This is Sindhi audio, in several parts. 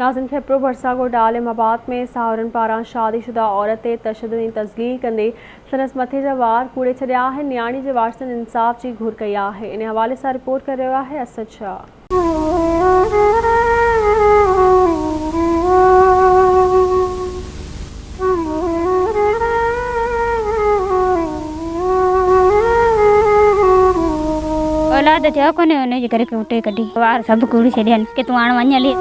ناظم کيپرو ڀرسان ڳوٺ عالم آباد ۾ ساهورن پاران شادي شده عورت تي تشدد ۽ تذليل ڪندي سندس مٿي جا وار ڪوڙي ڇڏيا آهن، نياڻي جي وارثن انصاف جي گهر ڪئي آهي، ان حوالي سان رپورٽ ڪري رهيو آهي اسد شاهه. اولاد ٿيو ڪونهي ان جي ڪري ڪوٽي ڪڍي وار سڀ ڪوڙي ڇڏيا ڪي تون هاڻ وڃ هلي.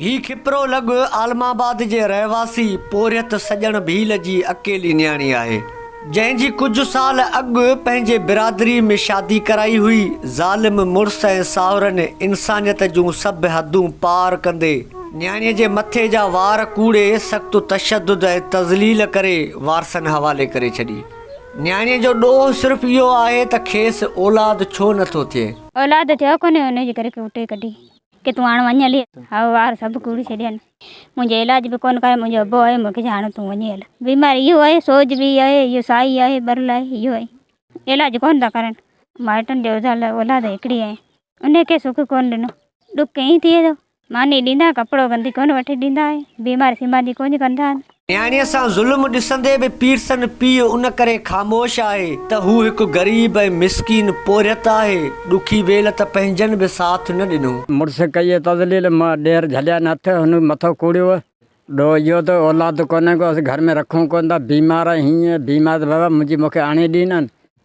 هي کپرو لڳ عالم آباد جي رهواسي پورهيت سڄڻ ڀيل جي اڪيلي نياڻي آهي، جنهن جي ڪجهه سال اڳ پنهنجي برادري ۾ شادي ڪرائي هئي، ظالم مڙس ۽ ساهرن انسانيت جون سڀ حدون پار ڪندي نياڻيء جي مٿي جا وار ڪوڙي سخت تشدد ۽ تذليل ڪري وارثن حوالي ڪري ڇڏي. نياڻيء جو ڏوهه صرف اهو آهي ته کيس اولاد ڇو نه ٿو ٿئي. اولاد ٿيو ڪونهي ان جي ڪري ڪوٽي ڪڍي ڪي تون هاڻ وڃ هلي. هائو وار سڀ ڪوڙي ڇڏيا آهن. منهنجو علاج به ڪونه ڪرايو منهنجو ابو آهي مون کي چيو هاڻ تون وڃي هل. بيماري اهو آهي سوج به آهي اهو سائي آهي ٻرل آهي اهو آهي. علاج ڪونه ٿا ڪرن. مائٽن جي اولاد هڪڙي آهي ان کي سک ڪونه ڏنو. ڏک ائين ٿئي ٿو. ماني ڏيندا، ڪپڙو گندي ڪونه وٺي ڏيندا آهن، بيماري سيماري ڪونه ڪندا آهن. نياڻيء سان ظلم ڏسندي به پيرسن پيء ان ڪري خاموش آهي ته هو هڪ غريب ۽ مسڪين پورهيت آهي، ڏکي ويل ته پنهنجن به ساٿ نه ڏنو. مڙس ڪئي تذليل، مان ڏير جهليا نه هٿ، هن مٿو ڪوڙيو، ڏوهه اهو ته اولاد ڪونهي ڪو، اسين گهر ۾ رکون ڪونه ٿا، بيمار آهي هيئن بيمار ته بابا منهنجي مون کي آڻي ڏي نه.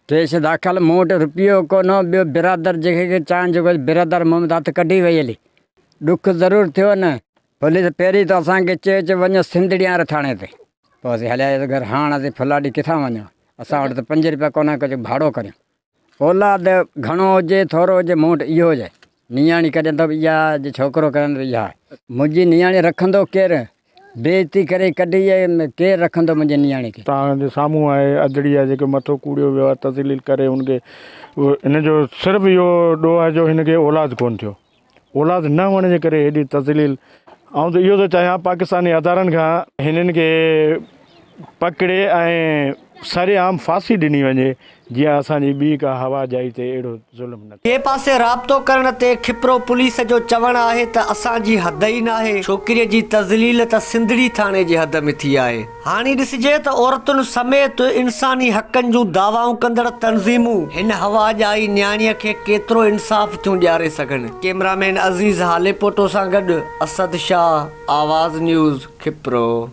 ڪيس داخل، مون وٽ رپيو ڪونه هو، ٻيو برادر جيڪي کي چانهه جو برادر مون ۾ هٿ ڪڍي وئي هلي. ڏک ضرور ٿيو نه. پوليس پهرين ته اسان کي چيو چي وڃو سنڌڙيانر ٿاڻي تي. پوء اسين هليا وياسين گهر، هاڻ اسين ڦلاڏي ڪٿان وڃون، اسان وٽ ته پنج رپيا ڪونه ڪو جو ڀاڙو ڪريون. اولاد گهڻو هجي ٿورو هجي مون وٽ اهو هجي. نياڻي ڪڏهن ته به اها جي ڇوڪرو ڪڏهن ته به اها. منهنجي نياڻي رکندو ڪير؟ بي عزتي ڪري ڪڍي ۽ ڪير رکندو منهنجي نياڻي کي؟ توهان جي سامهون آهي ادڙي آهي جيڪو مٿو ڪوڙيو ويو آهي تذليل ڪري هن کي هن جو صرف اهو ڏوهه آهي جو هن کي اولاد ڪونه ٿيو اولاد نه هئڻ جي ڪري هيڏي تذليل آئون ته اهو ٿو چاهيان پاڪستاني ادارن کان هنن کي پڪڙي ۽ سر عام ڦاسي ڏني وڃي جيئن اسان جي ٻي ڪا هوا ڄائي تي اهڙو ظلم نه ٿئي. ٻئي پاسي رابطو ڪرڻ تي کپرو پوليس جو چوڻ آهي ته اسان جي حد ئي ناهي، ڇوڪريء جي تذليل ته سنڌڙي ٿاڻي جي حد ۾ ٿي آهي. هاڻي ڏسجي ته عورتن سميت انساني حقن جون دعوائون ڪندڙ تنظيمون هن هوا ڄائي نياڻيء کي ڪيترو انصاف ٿيون ڏياري سگهن. ڪئميرامين عزيز هاليپوٽو سان گڏ اسد شاهه، آواز نيوز، کپرو.